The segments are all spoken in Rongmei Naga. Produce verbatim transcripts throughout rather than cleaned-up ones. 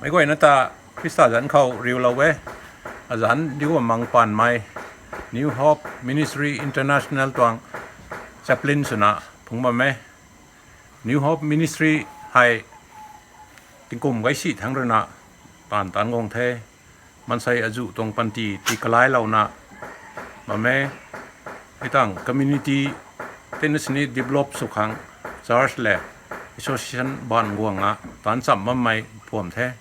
Meic guayna ta Khrista zanc khou riulou e. Azanc diu mang paanmei New Hope Ministry International tuang chaplain swna phungc bam e. New Hope Ministry hei tingkum gaysi thangc ruina taanv taanc guang the. Maansei azuh tuang panty tii kalaylouna bam e. Hei tangv community tina sini develop sw khang church le association baanv guangna taanc cham bammei phuam the.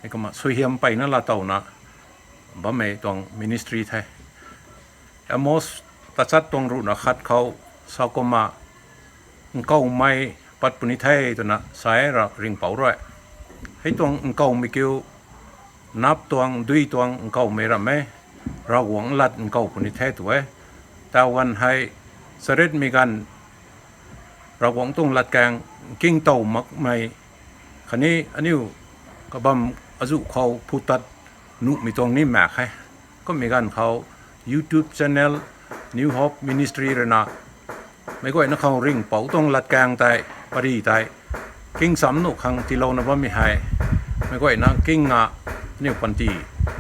Hei kumna suaihiam peyna laatowna bammei tuang ministry the. Amos tachat tuang ruhna khat khou sa kumna, nkoumei pat puni the twna sa e, Rav ringhpouc rui. Hei tuang nkoumei kiu nap tuang, dui tuang nkoumei ram e, Ravguangc lat nkou puni the tw e. Taw ganv hei charetmei ganv Ravguangc tuang latkaeng kingtow makmei khatni aniu kabam azuh khou phutat nuhmei tuang ni mak khe. Kummei ganv khou YouTube channel New Hope Ministry ruina meic guayna khou ringhpouc tuang latkaeng tei, pary tei kingcham nuh khang tiilouna bammei hei meic guayna kingna aniu panty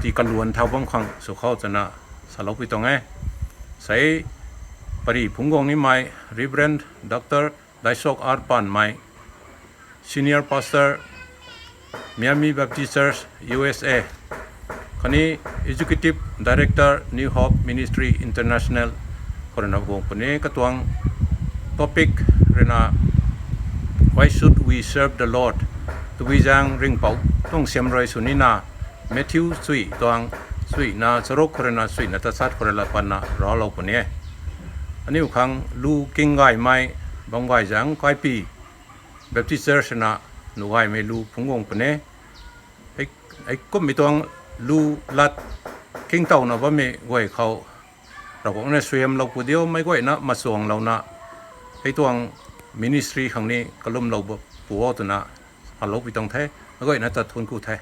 tii kaluan thau bam khang sw khou twna saloupui tuang e. Sei pary phungc guang nimei Reverend Dr Daisok R Panmei, Senior Pastor, Miami Baptist Church, U S A, khatni Executive Director, New Hope Ministry International khou ruina guang puni. Katuang topic ruina Why should we serve the Lord? Tabui zaeng ringhpouc tuang siam rui sw nina, Matthew chui tuang, chuina charuk khou ruina chuina tachat khou rui lat patna raclou puni e. Aniu khang lu king gaymei, bam gay zaeng Kaipi Baptist Church na nuh gaymei lu phungc guang puni. Hei, hei kummei tuang lu lat kingtowna bammei guay khou Ravguangc na suaihiamlou pu diu, meic guayna machuanglouna hei tuang ministry khang ni kalumlou pu o twna saloupui tuang the. Meic guayna ta thuanc ku the.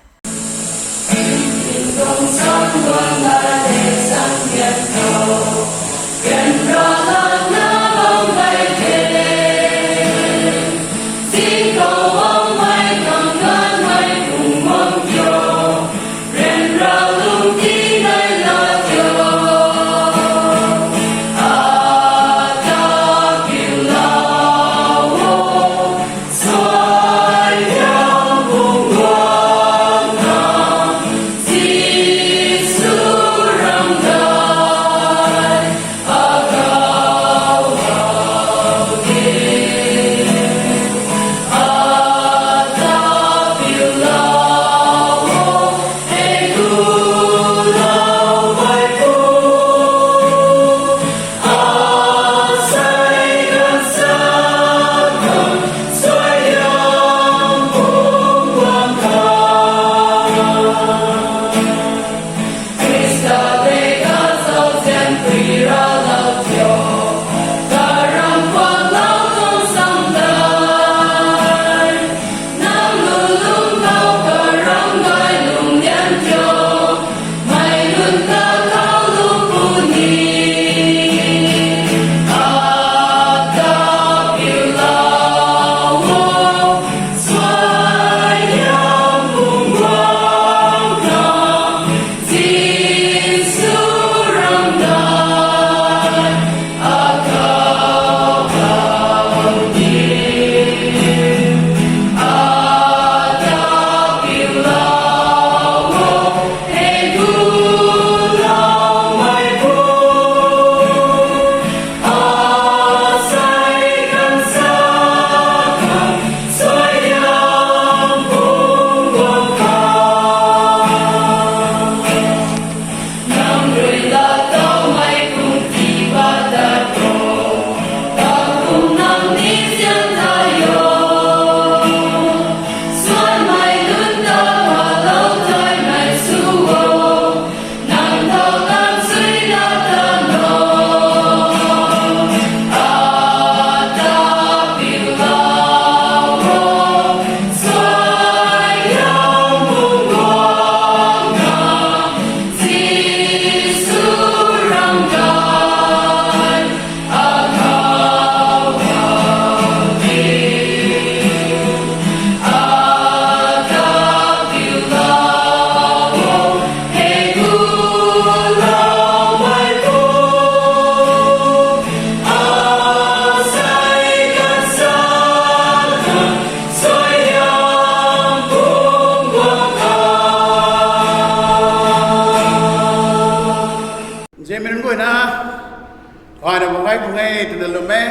twna lwm e.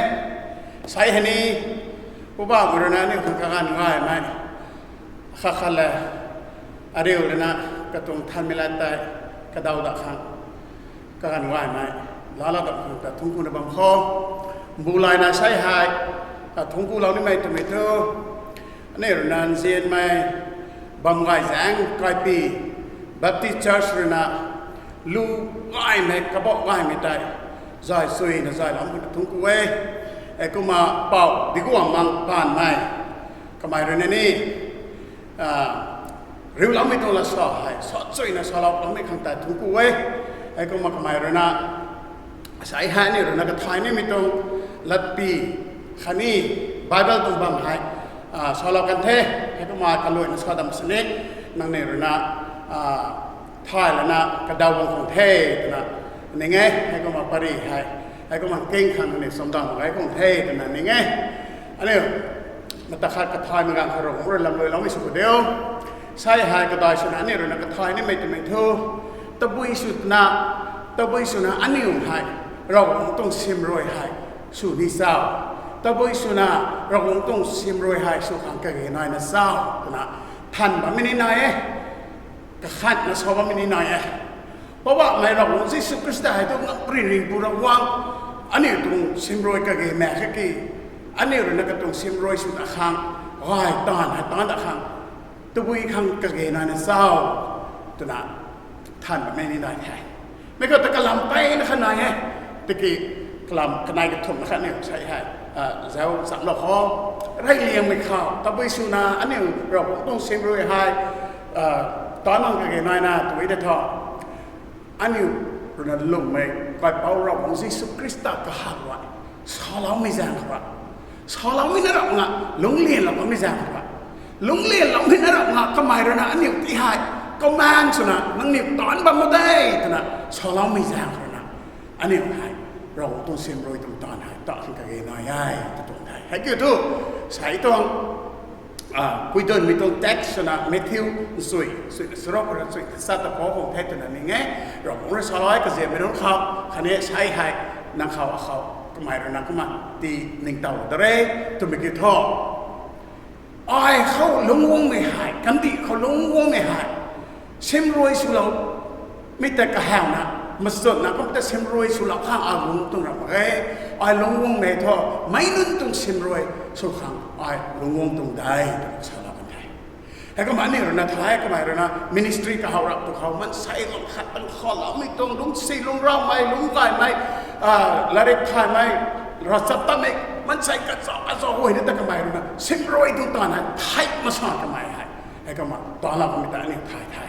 Sei hei ni, Poubauhmei rui na aniu khang kaganv gaymei, khat khat le, ariu lana, katuang thanmei lat tei, kadaw dat khang, kaganv gaymei, laalou dat khang ta thuanc kuna bam khou, mbu layna sei hei, thuanc kulou nimei twmei thu, aniu rui na nzianmei, bam gay zaeng kaipi, Baptist Church rui na, lu gaymei, kabauh gaymei tei, zay suina zayloumei ta thuanc ku e, heikumna Pou Diguangmang Panmei, kamei rui na ni, riuloumei tuang lat sa hei, sa suina salou loumei khang tei thuanc ku e, heikumna kamei rui na, sei hei aniu rui na kathay nimei tuang latpi, khatni Bible tuang bam hei, salou kan the, heikumna kaluaina sa dam sini, nangniw rui na, thay lana kadaw bam khang the, twna ning e, heikumna pary hei, heikumna king khang ni chamdam mak gay khang the, twna ning e. Aniu, mata khat kathaymei ganv khou Ravguangc rui lamluiloumei sw ku diu. Sei hei kadai swna aniu rui na kathay nimei twmei thu, tabui swna, tabui swna aniu hei, Ravguangc tuang simrui hei, sw ni cho. Tabui swna, Ravguangc tuang simrui hei sw khang kage naina cho, twna than bammei ni nai e. Kakhatna sa bammei ni nai e. Poubauhmei Ravguangc Jisu Khrista hei thu ngam rinringpu Ravguangc, aniu tuang simrui kage mak khe ki, aniu rui na katuang simrui swna khang, gay taanv hei taanc dat khang, tabui khang kage naina cho, twna than bammei ni nai the. Mei khou ta kalam peyna kha nai e. Tiki kalam kanei kathumhna kha aniu sei hei, zauc chamlou khou, reyliangmei khou tabui swna aniu Ravguangc tuang simrui hei, taanv khang kage naina twmei tei thu, aniu rui na lwmmei kaipouc Ravguangc Jisu Khrista kahak rui, saloumei zaeng khou rui, saloumei na rap nga, lungclianlou bammei zaeng khou rui, lungclianloumei na rap nga kamei rui na aniu ti hei, command swna nangniw taanc bam mak de, twna saloumei zaeng khou rui na, aniu hei, Ravguangc tuang simrui tuang taanv hei ta khang kage nai e, tw tuang the. Hei kiu thu, sei tuang, puidunmei tuang text swna Matthew nchui, nchui na charuk, nchui na chat ta khou khang the twna ning e. Ravguangc rui salou e kaziammei nunc khou, khatni sei hei, nang khou akhou, kamei rui na kumna, ti ningtow da re, twmei kiu thu, ai khou lungcguangmei hei, kandih khou lungcguangmei hei, simrui swlou, mi ta kahawna, machutna kum ta simrui swlou khang ai lungc tuang ram mak e, ai lungcguangmei thu, meic nunc tuang simrui sw khang ai lungcguang tuang de, twna salou kan the. Heikumna aniu rui na thay, kamei rui na ministry kahaw rap tu khou, maansei lam khat tan khou loumei tuang lungcsi lungc raumei, lungc gaymei, latrik thaymei, ravchaptatmei, maansei kazauh kazauh huay ni ta kamei rui na simrui tuang taanv hei, thei masa kamei hei. Heikumna taanlou kamei ta aniu thay the.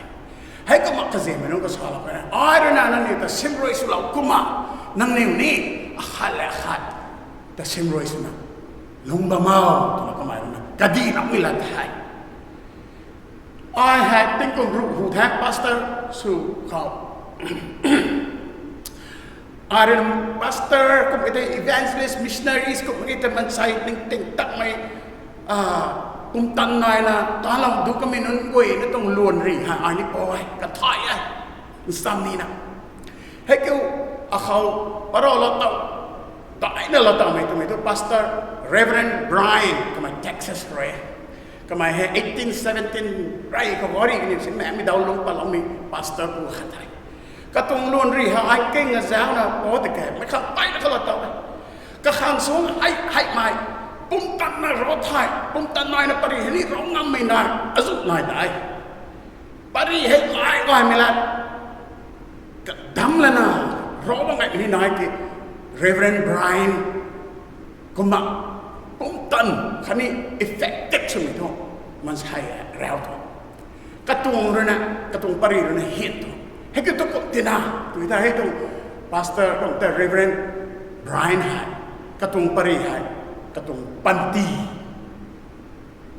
Heikumna kaziammei nunc khou salou kan e. Ai rui na nangniw ta simrui swlou kumna, nangniw ni, akhat le akhat, ta simrui swna, lungc bam o, twna kamei rui na, kadi nammei lat the. Ai hei tingkum ruh hu the pastor sw khou. Ai rui na pastor, kum e tei evangelist, missionaries, kum e tei maansei ningting takmei, pumtan naina, talou du kamei nunc guay na tuang luan ri hei, ai ni pou e, kathay e, nsam nina. Hei kiu, akhou, parou lou tau, daina lou taumei twmei thu Pastor Reverend Brian, kamei Texas rui. Kamei hei eighteen seventeen rey khou gari kaniw sinmei mi daw lungc patloumei pastor pu khat the. Katuang luan ri hei ai king azauna pou tike, mei khang peyna kha lou tau e. Kakhang sung hei, heimei, pumtan na ro thei, pumtan naina pary hei ni ro ngammei nai, azu nai dai. Pary hei gay gaymei lat, kadam lana, ro bam gaymei ni nai ki, Reverend Brian, kumna, pumtan khatni effective swmei thu, maansei rau thu. Katuang rui na, katuang pary rui na hin thu. Hei kiu thu kum tina, tui ta hei tuang Pastor, kum ta Reverend Brian hei, katuang pary hei, katuang panty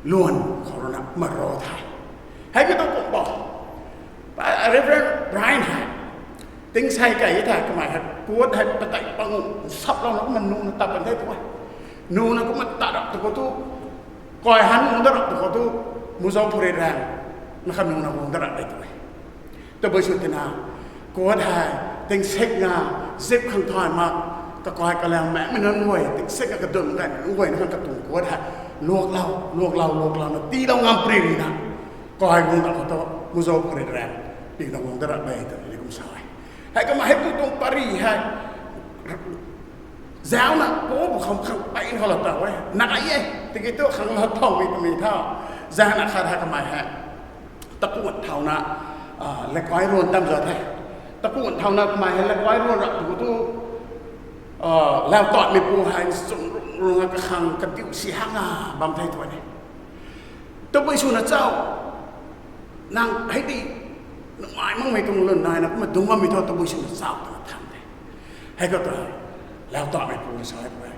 luan khou rui na maro the. Hei kiu thu kum bo, Reverend Brian hei, tingsei kai the, kamei hei, kuat hei, patai pang, saplouna kumna nuna tat pan the tu e. Nuna kumna tat rap tu khou thu, kai han nung dat rap tu khou thu, muzou thuri rang, na kha nuna guang dat rap e tu e. Tabui sw tina, kuat hei, tingsek nga, zip khang thay mak, Kakai kalau maekmei nunc guay, tiksik a kadum gaymei nunc guay na khang katuang kuat hei luaklou, luaklou, luaklouna tiilou ngam pary rina, kai guang da khou thu muzaw kharit ram pingna guang da rap e twna ni kum sa e. Hei kumna hei pu tuang pary hei zauna pu bu kham khang pey khou la taw e, nai e, tiki tu khang la thawmei twmei tha, zauna khat hei kamei hei takuan thauna, a, lakai ruan tam za the. Takuan thauna kamei hei lakai ruan rap tu tu, a, lau tatmeipu hei nchung rung rung a kakhang kadiu si hanga bam the tu e. Tabui swna chau, nang hei di, nungai makmei tuang lun naina kumna dungc bammei thu tabui swna chau twna than the. Hei khou ta, lau tatmeipu sa e tu e.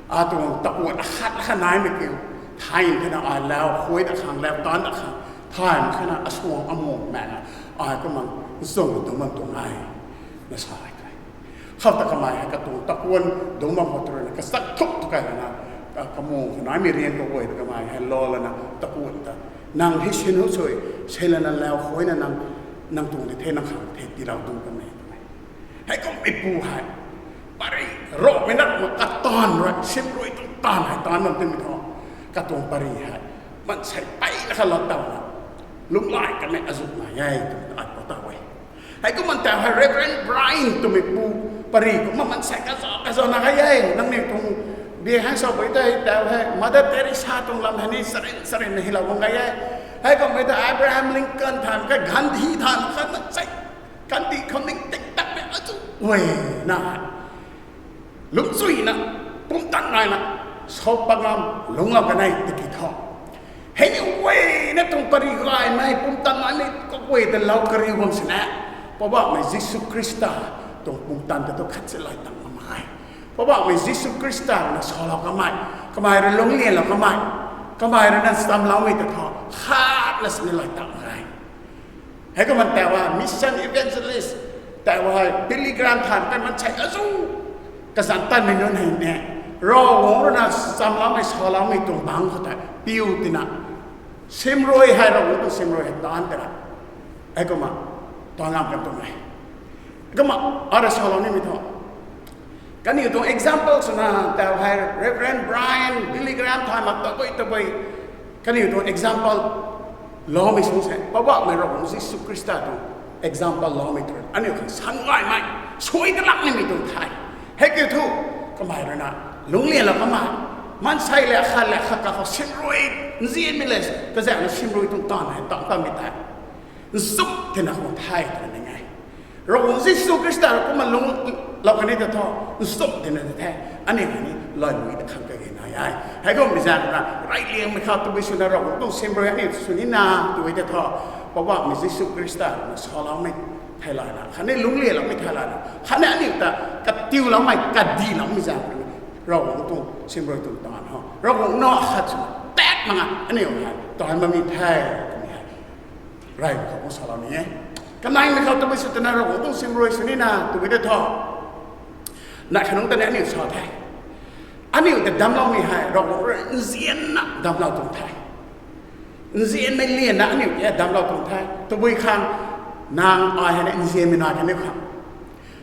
Atuang takuan akhat akhat naimei kiu, thay thena ai lau khuay da khang, lau tan da khang, thay mak khana asuang amuang maekna, ai kumna nchung dungc bam tuang e, na sa e tu e. Khou ta kamei hei katuang takuan dungc bam khou tu ruina kachak thuk tu kai lana, a, kamuang khou naimei riang kaguay ta kamei hei lou lana takuan ta, nang hei sin hu sui, sei lana lau khuayna nang, nang tuang di the, nang khang the tiilou dungc kamei twmei. Hei kummeipu hei, pary, rawmei na ma kataanv rui, simrui tuang taanv hei taanv bam timei thu, katuang pary hei, maansei peyna kha la tawna, lunghlaic kamei azuh nai e twmei ai pu taw e. Hei kumna tau hei Reverend Brian twmeipu pary kumna maansei kaza kaza na kai e, nangniw tuang bia hang sa pui tei tau hei Mother Teresa tuang lam hei ni sarin sarin na hilou bam kai e. Hei kummei ta Abraham Lincoln than kha, Gandhi than kha, maansei kandih khou ning tik takmei azuh e na. Lungcchuina, pumtan naina, sa pa ngam, lungclou kan e tiki thu, hei ni guayna tuang pary gaymei pumtan naimei kaguay ta lou kariu bam sini, Poubauhmei Jisu Khrista tuang pumtan ta tu khat si lay tang kamei, Poubauhmei Jisu Khrista rui na salou kamei, kamei rui lunglianlou kamei, kamei rui na chamloumei ta thu khatna sini lay tang e. Hei kumna tau a mission evangelist, tau hei Billy Graham than kan maansei azuh kazanc tanmei nunc hei ni, Ravguangc rui na chamloumei saloumei tuang bangc khou tei piu tina, simrui hei Ravguangc tuang simrui hei taanv tina, hei kumna taanv ngam kan tuang e. Kumna ara salou nimei thu, kaniw tuang example swna tau hei Reverend Brian, Billy Graham thay mak tabui tabui, kaniw tuang example loumei sung se Poubauhmei Ravguangc Jisu Khrista tuang example loumei tu aniu khang san gaymei, suai talak nimei tuang the. Hei kiu thu, kamei rui na lunglianlou kamei, maansei le khat le khat kakhou simrui, nzianmei le, kazaengna simrui tuang taanv hei taanv tamei tei nchumh tina khou the twna ning e. Ravguangc Jisu Khrista rui kumna lungclou kan e ta thu, nchumh tina ta the, aniu hei ni laimui ta khang kage nai e. Hei kummei zaeng rui na reyliangmei khou tabui swna Ravguangc tuang simrui aniu sw nina tw e ta thu, Poubauhmei Jisu Khrista rui na saloumei theilayna khatni lunglianloumei theilayna khatni aniu ta katiuloumei kadiloumei zaeng rui na, Ravguangc tuang simrui tuang taanv ho, Ravguangc nac khat swna tat mak nga aniu hei taanv bammei the twmei hei rey khou kum salou ni e. Kaneimei khou tabui sw twna Ravguangc tuang simrui sw nina tw e ta thu, nai khanungc ta ni aniu sa the, aniu ta damcloumei hei Ravguangc rui nzianna damclou tuang the. Nzianmei lianna aniu ta damclou tuang the. Tabui khang nang ai hei ni nzianmei nai kaniw khang,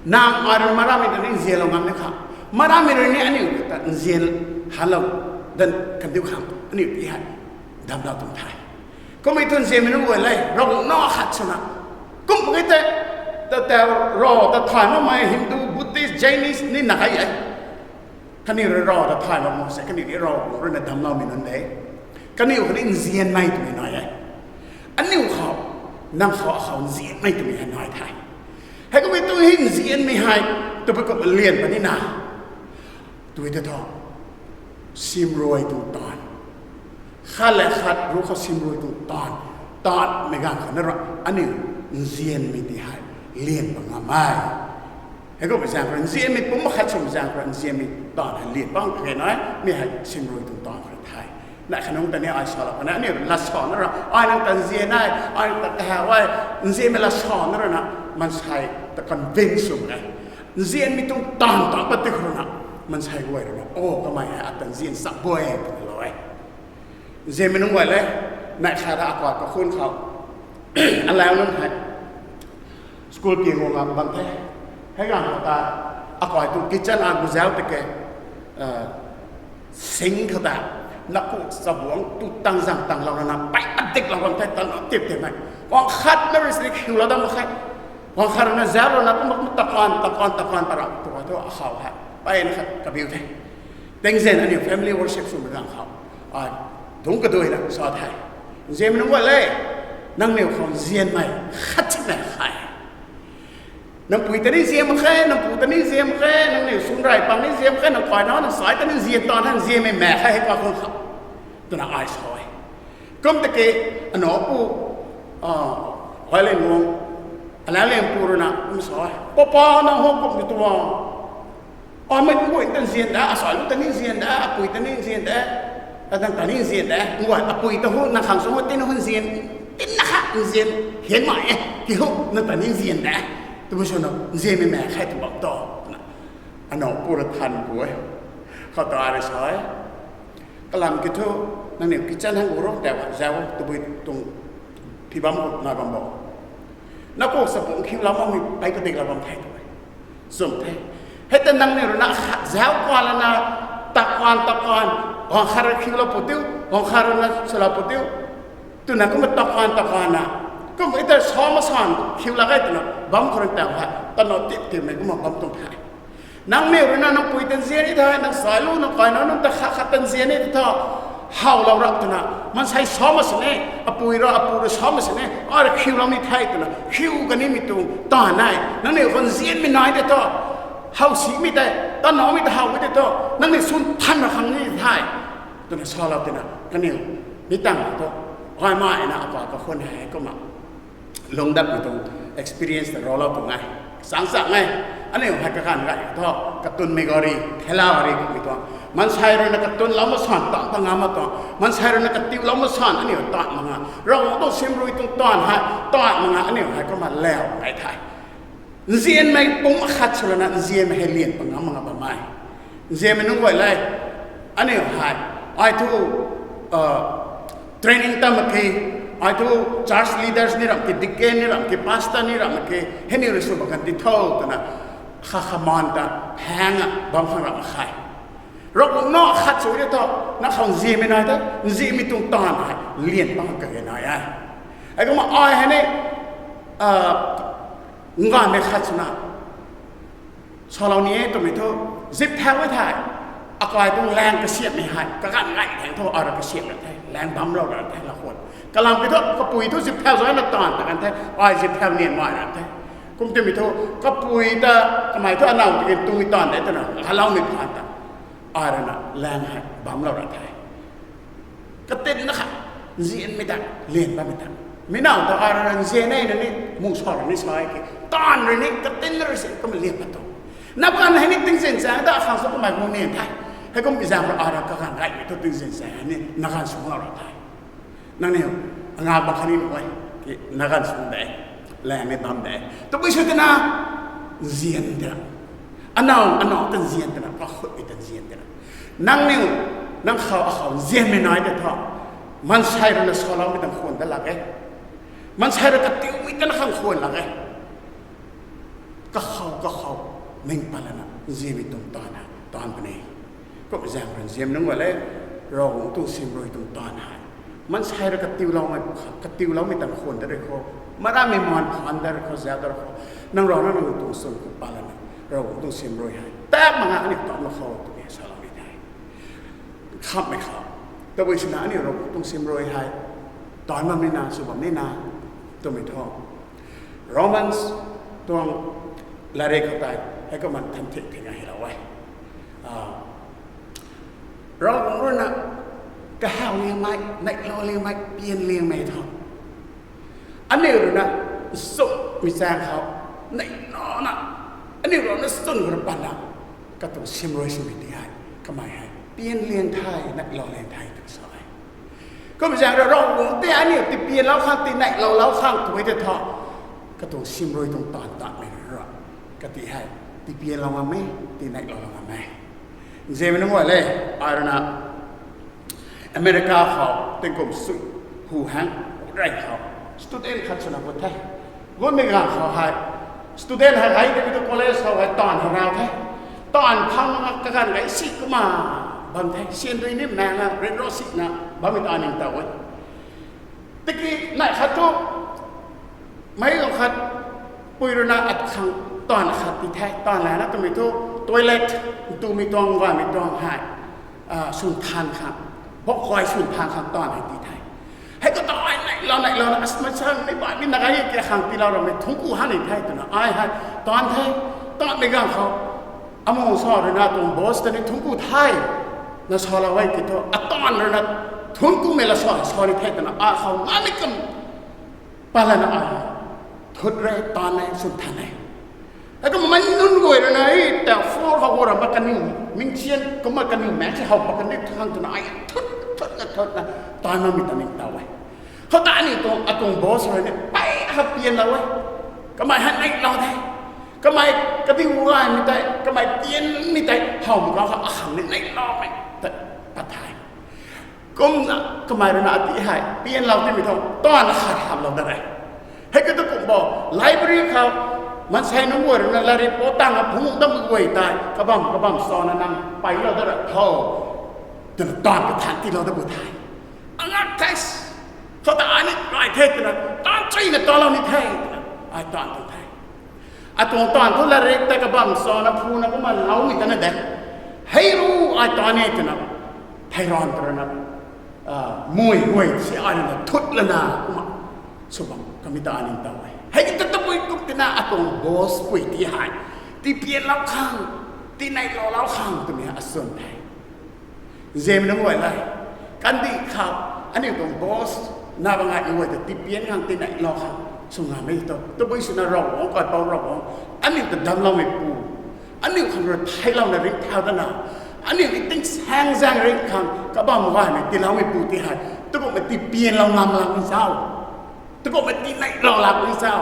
nang ai rui marammei ta ni nzianlou ngam ni khang, marammei rui ni aniu ta nzian hanlou dan kaniw khang aniu ta hei damclou tuang the. Kummei thu nzianmei nunc guay le Ravguangc nac khat swna, kum e tei, ta tau rav ta thay makmei Hindu, Buddhist, Jainist ni na kai e. Kaniw rui rav ta thay mak mak se kaniw ni Ravguangc rui na damcloumei nunc de. Kaniw khatni nzianmei twmei nai e. Aniu khou, nang khou, akhou nzianmei twmei hei nai the. Hei kummei tu hei nzianmei hei tabui kumna lian puni na tw e ta thu, simrui tuang taanv, khat le khat ruc khou simrui tuang taanv, taanvmei ganv khou na ra aniu nzianmei ti hei lian pat ngam e. Hei kummei zaeng rui nzianmei pum khat swmei zaeng rui nzianmei taanv hei lian pat kage nai, mi hei simrui tuang taanv khou the. Nai khanungc ta ni ai salou kan e, aniu lat sa na ra ai nang ta nzian e, ai nang ta kahaw e, nzianmei lat sa na rui na maansei ta convince sw e. Nzianmei tuang taanv taanv pat ti khou rui na maansei guay rui na, o, kamei hei ata nzian chak bu e twna lou e. Nzianmei nunc guay le, nai khat ta akai kakhun khou alau nunc hei school pi guang bam the. Hei ganv khou ta Akai tuang kitchen a guzau ta ke, sink khou ta, naku chabuang tu tang zang tanglou rana, pei adik lou bam the, tan tip tip mei. Guang khat na rui sini khiulou dam mak khe. Guang khat rui na zau rana, kum kum takan, takan, takan, tara, tu thu akhou hei. Pei na khat kabiu the. Tingzin aniu family worship swmei ganv khou, ai, dungc kaduina sa the. Nzianmei nunc guay le, nangniw khou nzianmei khat chimei khe. Nang pui ta ni nzian mak khe, nang pu ta ni nzian mak khe, nangniw swn rey pang ni nzian mak khe, nang kaina, nang sai ta ni nzian tan, nang nzianmei maek khe hei pa khang khou. Twna ai sa e. Kum ta ke, anac pu, Huailingguang, Alauliangpu rui na kum sa e. Papa, nang how kum ni tuang. Amei guay ta nzian da, asai lu ta ni nzian da, apui ta ni nzian da, nang ta ni nzian da, nguay apui ta hu, nang khang sw hu, tin hu nzian, tin na kha nzian, hian mai e, ki hu, nang ta ni nzian da, twmei swna nzianmei maek khe tw bam to, twna. Anac pu ra than ku e, khou ta rui sa e. Kalam kiu thu, nangniw kitchen hang gu ro, tau zau, tabui tuang phi bam khou nai bam bo. Naku chabuang khiulou makmei pei padik lou bam the tw e. Chum the. Hei ta nangniw rui na khat zau kuan lana, takan, takan, guang khat rui khiulou pu tiu, guang khat rui na swlou pu tiu. Twna kumna takan, takan na. Kum ita sa masan khiulou khe twna bam khou rui tau hei, tana tip tipmei kumna bam tuang the. Nangniw rui na nang pui ta nzian ni the, nang sai lu, nang kaina nunc ta khat khat ta nzian ni the tho. Howlou rap twna, maansei sa mak sini, apui ra, apu ra sa mak sini, ai ra khiulou ni the twna, khiu kanimei tuang taanv e, nangniw khou nzianmei nai de tho. How simei tei, tanaumei ta howmei de tho, nangniw swn than ra khang ni the. Twna salou twna, kaniw, mi tang thu, gaymei na apa kakhun hei kumna lungdapmei tuang experience ta raclou tuang e. Changchang e, aniu hei kaganv gay thu, katunmei gari, thela gari kummei tuang. Maansei rui na katunlou masan tan pangam ma tuang. Maansei rui na katiulou masan aniu tan mak nga. Ravguangc tuang simrui tuang taanv hei, tan mak nga aniu hei kumna lau nai the. Nzianmei pum akhat sw lana nzianmei hei lian pangam mak nga bam e. Nzianmei nunc guay le, aniu hei, ai thu, training ta mak khe, ai thu church leaders ni ram ki, deacon ni ram ki, pastor ni ram ki, hei ni rui sw bam kan di tho twna, kha khaman ta, hang a bam khang ram khe. Ravguangc na khat sw de tho, na khou nzianmei nai the, nzianmei tuang taanv hei lian pang kage nai e. Hei kumna ai hei ni, nganvmei khat swna, salou ni e twmei thu, zip thau e the, akai tuang laeng kasiamhmei hei kaganv gay theng thu, ai ra kasiamh ra the, laeng bamlou ra the, lakhwan. Kalam kiu thu, kapui thu zip thau zana taanv ta kan the, ai zip thau nian mai ra the. Kum timei thu, kapui ta, kamei thu anac tiki tui taanv de twna, haloumei phaan ta, ai rui na laeng hei bamlou ra the. Katinna kha, nzianmei ta, lian bammei ta. Mi now ta ai rui na nzian e na ni, mung sa rui ni sa e ki, taanv rui ni, katinna rui si, kumna lian pat tu. Nap ganv hei ni tingzin zaeng ta, akhang sw kamei mung nian the. Hei kum mi zaeng rui ai rui kaganv gaymei thu tingzin zaeng hei ni, naganv sw lou ra the. Nangniw, anga bam khatni nuh e, ki naganv sw de, laeng ni bam de. Tabui sw twna, nzian de. Anac, anac ta nzian twna, kakhutmei ta nzian twna. Nangniw, nang khou, akhou nzianmei nai de tho. Maansei rui na saloumei tang khwan dat lak e. Maansei rui katiumei tana khang khwan lak e. Kakhou, kakhou, ning pat lana, nzianmei tuang taanv na, taanv puni. Kum zaeng rui nzian nunc guay le, Ravguangc tuang simrui tuang taanv hei. Maansei rui katiuloumei, katiuloumei tang khwan dat rui khou, marammei maan phaan dat rui khou, zauc dat rui khou, nang rui na nang tuang swn khou pat lana, Ravguangc tuang simrui hei tak mak nga aniu taanv mak khou twmei saloumei the. Khamhmei khou. Tabui swna aniu Ravguangc tuang simrui hei, taanv bam ni na, sw bam ni na, twmei thu. Romans tuang latrik khou tei, hei kumna than thik thik na hei lou e. Ravguangc rui na, kahaw liangmei, neihlou liangmei, pian liangmei thu. Aniu rui na, nchumhmei chaeng khou, neihlou na, aniu rui na chwn khou rui patna, katuang simrui swmei ti hei, kamei hei, pian liang the, neihlou liang the, tw sa e. Kum zaeng rui Ravguangc tei aniu tipianlou khang, tineiloulou khang twmei tei thu, katuang simrui tuang taanv tatmei rui, kati hei, tipianlou ngam e, tineiloulou ngam e. Nzianmei nunc guay le, ai rui na, America khou, tingkum sui, hu hang, rey khou, student khat swna gut the. Gutmei ganv khou hei, student hei gay tei tu college khou hei taanv hei rau the. taanv phang kaganv gay si kumna bam the, sian dui ni maeng a ryanra sina bammei ta ning taw e. Tiki neih khat thu, meic lung khat pui ruina at khang taanv khat ti the, taanv lana twmei thu toilet, tumei tuang, gaymei tuang hei, swn than khang, bok kay swn than khang taanv hei ti the. Hei khou ta ai neihlou neihlouna, asmei sa ni baihmei na gay ke khang tiilou ramei thungc ku ha ni the twna ai hei taanv the. Taanvmei ganv khou amu sa ruina tuang boss ta ni thungc ku the, na salou e ti thu, ataanv ruina thungc kumei la sa, sa ni the twna ai khou nganei kum palana ai thut re, taanv e, swn than e. Heikumna mei nunc guay ruina e, ta floor khou gu ra ma kaniw, mingchian kumna kaniw maek si how pa kaniw thang twna ai thut, thut na thut na taanv makmei ta ning taw e. Khou ta aniu tuang, atuang boss rui ni pey kha pianlou e. Kamei hei neihlou the. Kamei kadiu gaymei tei, kamei pianmei tei howmei kau kha akhang ni neihloumei ta pat the. Kumna kamei ruina ati hei pianlou timei thu taanv khat haplou da re. Hei kiu tu kum bo, library khou maansei nunc guay ruina latrik pou tangna phungc dam guay tei kabam kabam sana nang peilou da ra tho twna taanv kathan tiilou da bu the. Angak the. Khou ta ai ni gay the twna, taanv chuyna talou ni the twna ai taanv tuang the. Atuang taanv thu latrik tei kabam sana phuna kumna loumei tana de. Hei ru, ai taanv e twna, thei ran twrana, mui guay si ai ruina thut lana kumna sw bam kamei ta ning taw e. Hei kiu ta tabui kum tina atuang boss pui ti hei tipianlou khang, tineiloulou khang twmei aswn the. Nzianmei nunc guay le, kandih khou aniu tuang boss na bam ngai guay ta tipian khang, tineilou khang sw ngammei tu tabui swna Ravguangc, Kaipouc Ravguangc, aniu ta damcloumeipu, aniu khang rui theilouna ringcthau dana, aniu ni tingsaengzaeng ringc khang kabam gaymei tiiloumeipu ti hei takumhmei tipianlou ngam lak ni zau, takumhmei tineilou lak ni zau.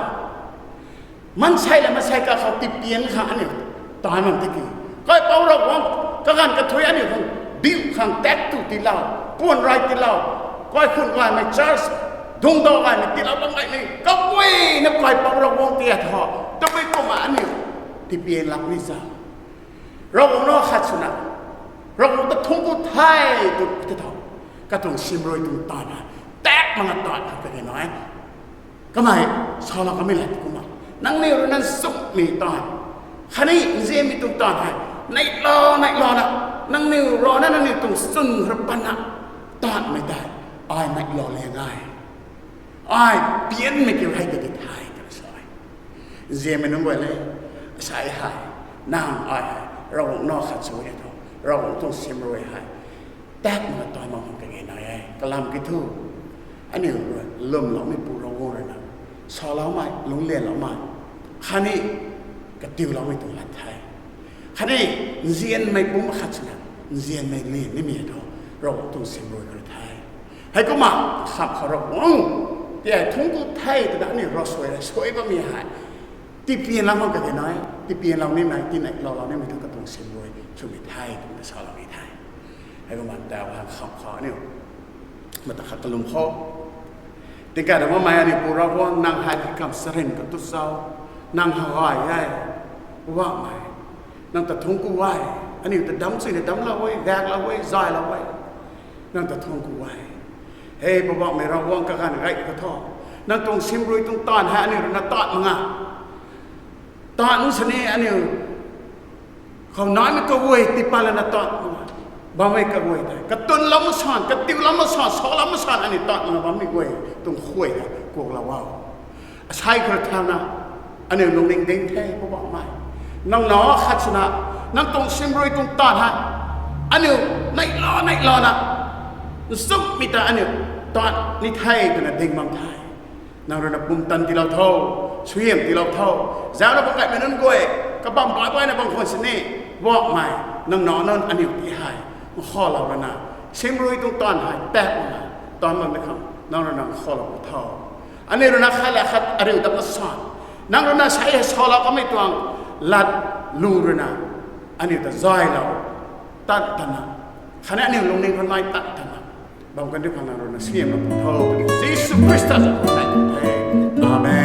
Maansei le maansei kakhou tipian khang aniu taanv bam tiki, Kaipouc Ravguangc kaganv kathuic aniu khang diu khang tak tu tiilou, puan rey tiilou, kaikhunc gaymei church, dungcdau gaymei tiilou bam gaymei kaguayna Kaipouc Ravguangc ti a tho, tabui kumna aniu tipian lak ni zau. Ravguangc nac khat swna, Ravguangc ta thungc ku the tu ti tho, katuang simrui tuang taanv hei tak makna taanv khang kage nai. Kamei salou kamei lat kumna, nangniw ruina nchumhmei taanv khatni nzianmei tuang taanv hei neihlou neihlouna, nangniw rana nangniw tuang chwn rui patna taanvmei tei ai neihlou liang e. Ai pianmei kiu hei ta di the twna sa e. Nzianmei nunc guay le, asei hei, nang ai hei Ravguangc nac khat sw e tho, Ravguangc tuang simrui hei tak makna taanv bam khang kage nai e. Kalam kiu thu, aniu rui lwmloumeipu Ravguangc ruina saloumei, lungclianloumei khatni katiuloumei tuang lat the. Khatni nzianmei pumc khat swna nzianmei lian nimei tho, Ravguangc tuang simrui khou the. Heikumna kham khou Ravguangc ti hei thungc ku the twna aniu ravsuai ra suai bammei hei tipianlou khang kage nai, tipianlou nimei, tineiloulou nimei thu katuang simrui swmei the twna salou ni the. Heikumna tau hei kham khou aniu mata khat kalum khou, tingkai na bammei aniu Pu Ravguangc, nang hei kamv charyn katu zau, nang hei gay e, Poubauhmei, nang ta thungc ku e. Aniu ta damc chuyna damclou e, gaeklou e, zaylou e. Nang ta thungc ku e. He Poubauhmei Ravguangc, kaganv gay ka tho, nang tuang simrui tuang taanv hei aniu ruina taanv mak nga, taanv sini aniu khou naimei kaguay tiipat lana taanv mak nga, bammei kaguay tei katunlou masan, katiulou masan, salou masan aniu taanv mak nga bammei guay tuang khuay hei kuaklou o. Asei khou rui thauna aniu lungning ding the Poubauhmei. Nang nac khat swna, nang tuang simrui tuang taanv hei aniu neihlou neihlouna, nchumhmei ta aniu taanv ni the twna ding bam the. Nang ruina pumtan tiilou tho, suaihiam tiilou tho. Zaucna bam gaymei nunc guay, kabam baih baihna bam khwan sini, Poubauhmei, nang nac nunc aniu ti hei nkhavlou lana, simrui tuang taanv hei tak makna taanv bammei khang nang ruina nkhavlou tho. Aniu ruina khat la khat ariu dam masan, nang ruina asei hei salou kamei tuang lat lu ruina aniu ta zaylou tan tana, khatni aniu lungning khou nai tan tana bam kan di khang nang ruina suaihiamlou tho twmei Jisu Khrista zanc khou nai the. Amen.